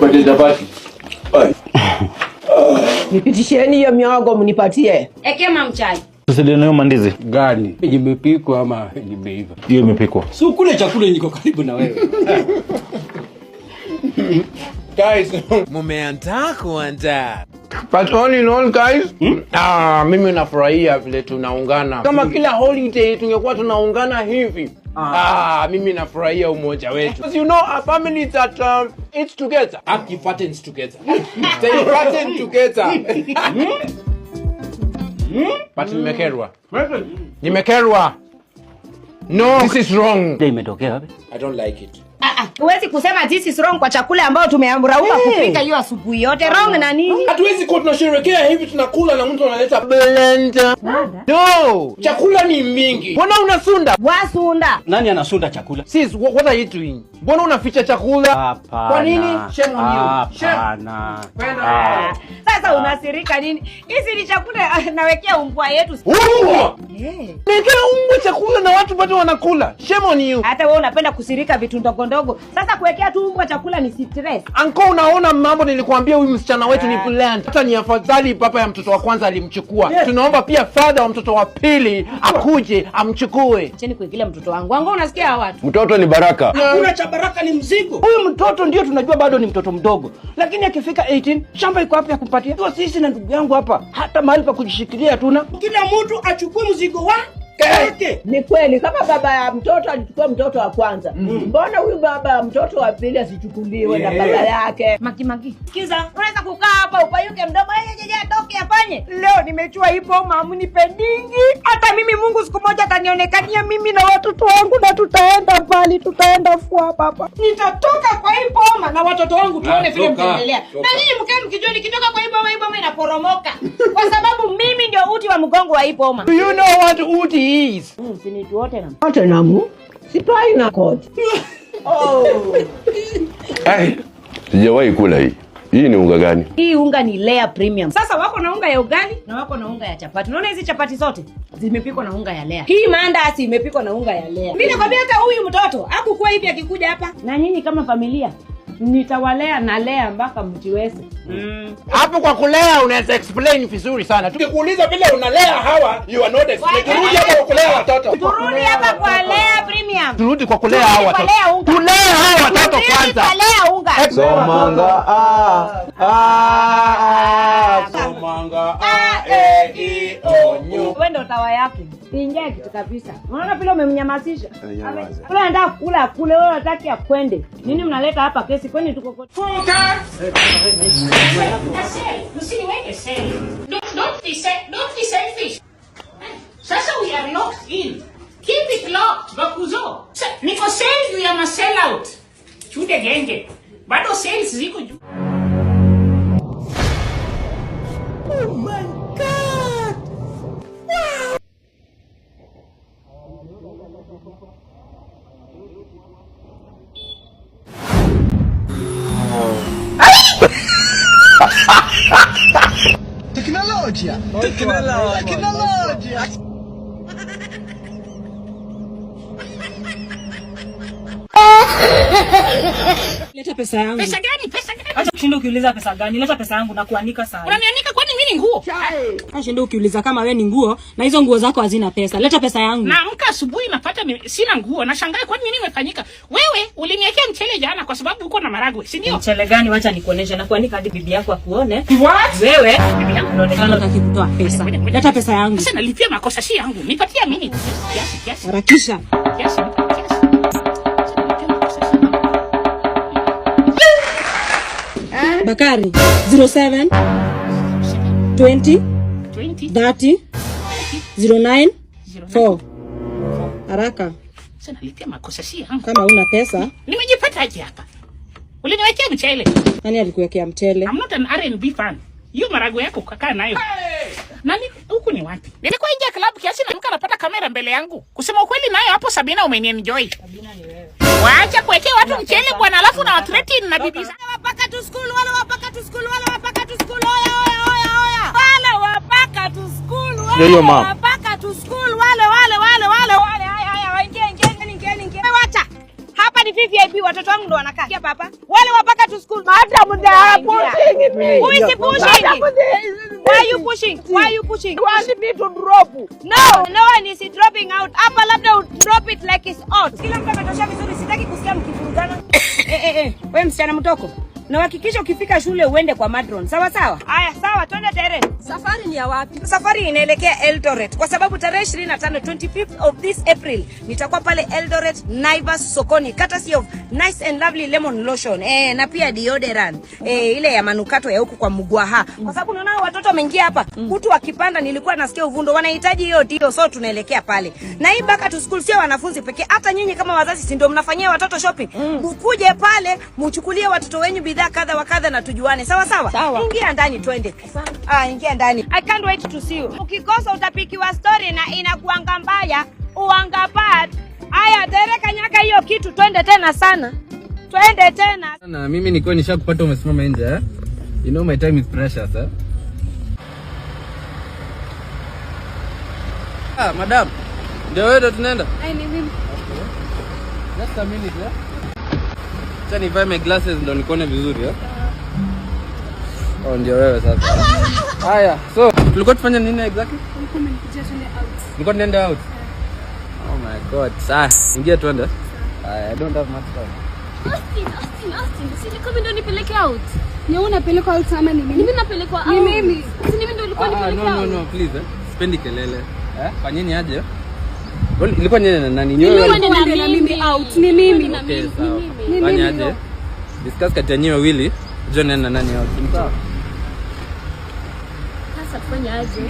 Pate chapati. Nipitisheni hiyo miogo mnipatie. Ekea mamchai. Sasa ndio mandizi. Gani? Imepikwa ama imeiva? Hiyo imepikwa. Si ukule chakula yenye iko karibu na wewe. Guys, Mumeandaa kuandaa. But all in all guys, ah, mimi nafurahia vile tunaungana. Kama kila holiday tungekuwa tunaungana hivi. Ah, mimi nafurahia umoja wetu. Because you know a family that eats together. Aki fattens together. They fatten together. But nimekerwa. Nimekerwa. No, this is wrong. Imetokea wapi? I don't like it. Ah, ah, huwezi kusema this is wrong kwa chakula ambayo tumeamrauka kupika hiyo asubuhi yote. Wrong na nini? Hatuwezi kuwa tunasherehekea hivi tunakula na mtu analeta blender. No, chakula ni mingi. Mbona unasunda? Wasunda. Nani anasunda chakula? Sis, what are you doing? Mbona unaficha chakula? Hapana. Kwa nini? Shame on you. Shame. Hapana. Kwenda. Sasa unasirika nini? Hizi ni chakula nawekea umbwa yetu. Umbwa! Eh. Nawekea umbwa chakula na watu bado wanakula. Shame on you. Hata wewe unapenda kusirika vitu ndogo ndogo. Sasa kuwekea tu umbwa chakula ni stress. Anko, unaona mambo nilikuambia huyu msichana wetu ni bland. Hata ni afadhali baba ya mtoto wa kwanza alimchukua. Tunaomba pia father wa mtoto wa pili akuje amchukue. Acheni kuingilia mtoto wangu. Wangu unasikia hawa watu? Mtoto ni baraka. Hakuna cha baraka, ni mzigo. Huyu mtoto ndio tunajua bado ni mtoto mdogo, lakini akifika 18 shamba iko wapi ya kumpatia? Ndio sisi na ndugu yangu hapa hata mahali pa kujishikilia hatuna. Kila mtu achukue mzigo wake. Ni kweli kama baba ya mtoto alichukua mtoto wa kwanza, mbona huyu baba ya mtoto wa pili asichukuliwe na baba yake? Maki maki. Sikiza, unaweza kukaa hapa upayuke mdomo, yeye yeye atoke afanye. Leo nimechua ipo mamunipendingi. Hata mimi Mungu siku moja atanionekania mimi na watoto wangu na tutaenda mbali, tutaenda fua baba. Nitatoka kwa hii boma na watoto wangu tuone vile Toka, mtaendelea. toka. Na nyinyi mkae mkijua nikitoka kwa hii boma, hii boma inaporomoka. Kwa sababu mimi ndio uti wa mgongo wa hii boma. Do you know what uti is? Sinitu wote na Tottenham, spinal cord. Ai, sijawahi kula hii. Hii ni unga gani? Hii unga ni Lea Premium. Sasa wako na unga ya ugali na wako na unga ya chapati. Unaona hizi chapati zote zimepikwa na unga ya Lea. Hii maandasi imepikwa na unga ya Lea. Mimi nakwambia hata huyu mtoto hakukuwa hivi akikuja hapa. Na nyinyi kama familia nitawalea na lea mpaka mjiweze. Hapo kwa kulea unaweza explain vizuri sana. Tukikuuliza vile unalea hawa, you are not explaining. Turudi hapa kwa kulea watoto. Turudi hapa kwa Lea Premium. Turudi kwa kulea hawa Turudi kwa watoto. Lea unga. Tulee hawa watoto Turudi kwanza. kwa Lea unga. Somanga a a Somanga a e i o u. Wewe ndio tawa yake. Ingia kitu kabisa. Unaona vile umemnyamasisha? Ule anataka kula kule, wewe unataka akwende. Nini mnaleta hapa kesi? Kwani tuko kote? Msiniweke seli. Don't be selfish. Sasa we are locked in. Keep it locked, Bakuzo. Niko sales juu ya ma sell out. Chude genge. Bado sales ziko juu. Leta pesa yangu. Pesa gani? Pesa gani? Acha kushinda ukiuliza pesa gani. Leta pesa yangu na kuanika sana. Unanianika kwani mimi ni nguo? Acha shinda ukiuliza kama we ni nguo na hizo nguo zako hazina pesa. Leta pesa yangu. Naamka asubuhi napata sina nguo, nashangaa kwani nini imefanyika. Wewe uliniwekea mchele jana kwa sababu uko na maragwe, si ndio? Mchele gani? Wacha nikuoneshe na kuanika hadi bibi yako akuone. What? Wewe Bibi yangu unaonekana hutaki kutoa pesa. Leta pesa yangu. Sasa nalipia makosa si yangu. Nipatie mimi. Kiasi kiasi. Harakisha. Kiasi nipe kiasi. Sasa nalipia makosa si yangu. Bakari 07 20 20 30 09 4. Haraka. Sasa nalipia makosa si yangu. Kama una pesa, Nimejipata aje hapa? Uliniwekea mchele. nani alikuwekea mchele? I'm not an R&B fan. Hiyo maragwe yako kakaa nayo. Nani huku ni wapi? Nilikuwa nje ya club kiasi na mka napata kamera mbele yangu. Kusema ukweli nayo hapo Sabina umenienjoy. Sabina ni wewe. Waacha kuwekea watu mchele bwana, alafu na wathreaten na bibi. Wapaka tu school, wale wapaka tu school, wale wapaka tu school, oya oya oya oya. Wale wapaka tu school, wale Ndio hiyo, ma'am. wapaka tu school, wale wale wale wale wale. Haya haya, waingie ingieni ingieni ingieni. Wacha. Hapa ni 50 Mimi VIP watoto wangu ndo wanakaa. Sikia papa. Wale wa back to school. Madam, they are pushing me. Who is pushing? Madam, Why are you pushing? Why are you pushing? You want me to drop? No, no one is dropping out. Hapa labda u drop it like it's hot. Kila mtu ametosha vizuri, sitaki kusikia mkivurugana. Wewe msichana mtoko. Na hakikisha ukifika shule uende kwa matron. Sawa sawa? Haya, sawa, twende tere. Safari ni ya wapi? Safari inaelekea Eldoret kwa sababu tarehe 25, 25th of this April nitakuwa pale Eldoret Naivas sokoni, courtesy of nice and lovely lemon lotion na pia deodorant ile ya manukato ya huku kwa Mugwaha, kwa sababu unaona watoto wameingia hapa kutu wakipanda, nilikuwa nasikia uvundo, wanahitaji hiyo dio, so tunaelekea pale. Na hii back to school sio wanafunzi pekee, hata nyinyi kama wazazi, si ndio mnafanyia watoto shopping? Mkuje pale mchukulie watoto wenyu bidhaa kadha wa kadha na tujuane, sawa sawa? Sawa. Ingia ndani twende. Ah, ingia ndani. I can't wait to see you. Ukikosa utapikiwa story na inakuanga mbaya, uanga bad. Aya, dereka nyaka hiyo kitu, twende tena sana. Twende tena. Na mimi nilikuwa nishakupata umesimama nje eh? You know my time is precious eh? Ah, madam. Ndio wewe ndo tunaenda? Ai, ni mimi. Just a minute eh? Acha nivae my glasses ndo nikuone vizuri eh? Oh, ndio wewe sasa. Haya, so tulikuwa tufanya nini exactly? Ulikuwa umenikujia tuende out. Tulikuwa tunaenda out. Oh my God. Sasa, ingia tuende. Haya, I don't have much time. Austin, Austin, Austin. Si nilikuwa mimi ndo nipeleke out. Ni wewe unapelekwa out ama ni mimi? Ni mimi napelekwa out. Ni mimi. Si mimi ndo ulikuwa Ah, nipeleke no, no, out. no, please eh. Sipendi kelele. Eh? Fanyeni aje? Ilikuwa nini na nani? Ni wewe? Nilikuwa Uende na mimi out. Ni mimi. Na Okay, mimi, sawa. ni mimi. Ni Fanya mimi. aje? Discuss kati ya nyinyi wawili. John na nani out. Sawa. Sasa tufanye aje?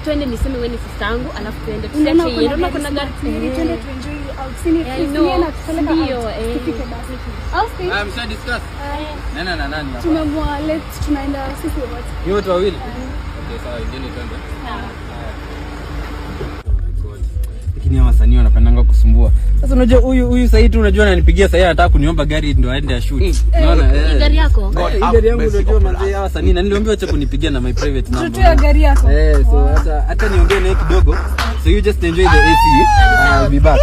Twende niseme wewe ni sister yangu alafu tuende. Unaona Tusiache yeye. kuna Unaona kuna gari gari. smart. Nili twende tu enjoy out. Si ni Yeah, I si know. yeye anatupeleka Ndio, out. eh. Tufike basi. Austin, Ah, msha discuss. Nani na nani hapa? tumeamua let's tunaenda sisi wote. Ni wote wawili? Okay, sawa, ingieni twende. Lakini hawa wasanii wanapendanga kusumbua. Sasa unajua huyu sasa tu unajua ananipigia sasa anataka kuniomba gari ndio aende ashoot. Unaona? Ni gari yako? Hii gari yangu unajua manze hawa wasanii na niliambiwa acha kunipigia na my private number. Tutoe gari yako. Eh, so hata niongee naye kidogo. So you just enjoy the AC. I'll be back.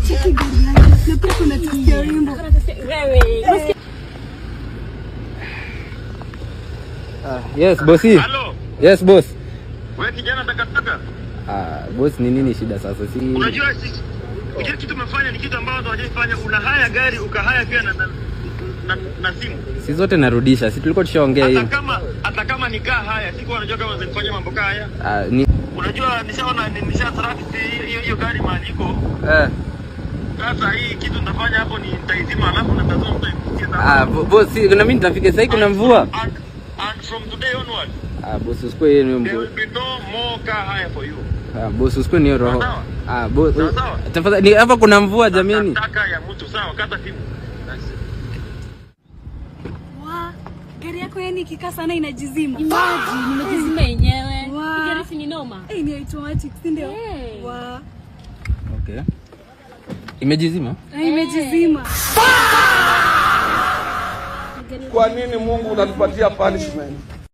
Cheki gari yake. Na pia kuna test ya wimbo. Wewe. Yes, bosi. Halo, Yes, boss. wewe kijana takataka. Ah, boss ni nini shida sasa? Si Unajua sisi kile kitu umefanya ni kitu ambacho hawajaifanya. Unahaya gari ukahaya pia na simu. si zote narudisha. Si tulikuwa tushaongea Hata hiyo. kama hata kama ni kaa haya, sikuwa unajua kama zinafanya mambo kaa haya. Ah, ni Unajua nishaona nisha track hiyo gari mahali iko. eh Sasa hii kitu nitafanya hapo ni nitaizima alafu nitazua mtu aifikie sasa. ah, boss, si, na mimi nitafika sasa kuna mvua. And from today onward Ah, boss usikue hiyo ni there mvua. will be no more car hire for you. Ah, boss usikue ni roho. Sawa. Ah, boss. Sawa, sawa. Tafadhali hapa kuna mvua jameni. Taka ya mtu sawa, kata simu. Wa, gari yako yani ikikaa sana inajizima. Imagine nimejizima yenyewe. Wow. Hii gari si ni noma? Eh, ni automatic, si ndio? Eh. Wa. Okay. Imejizima?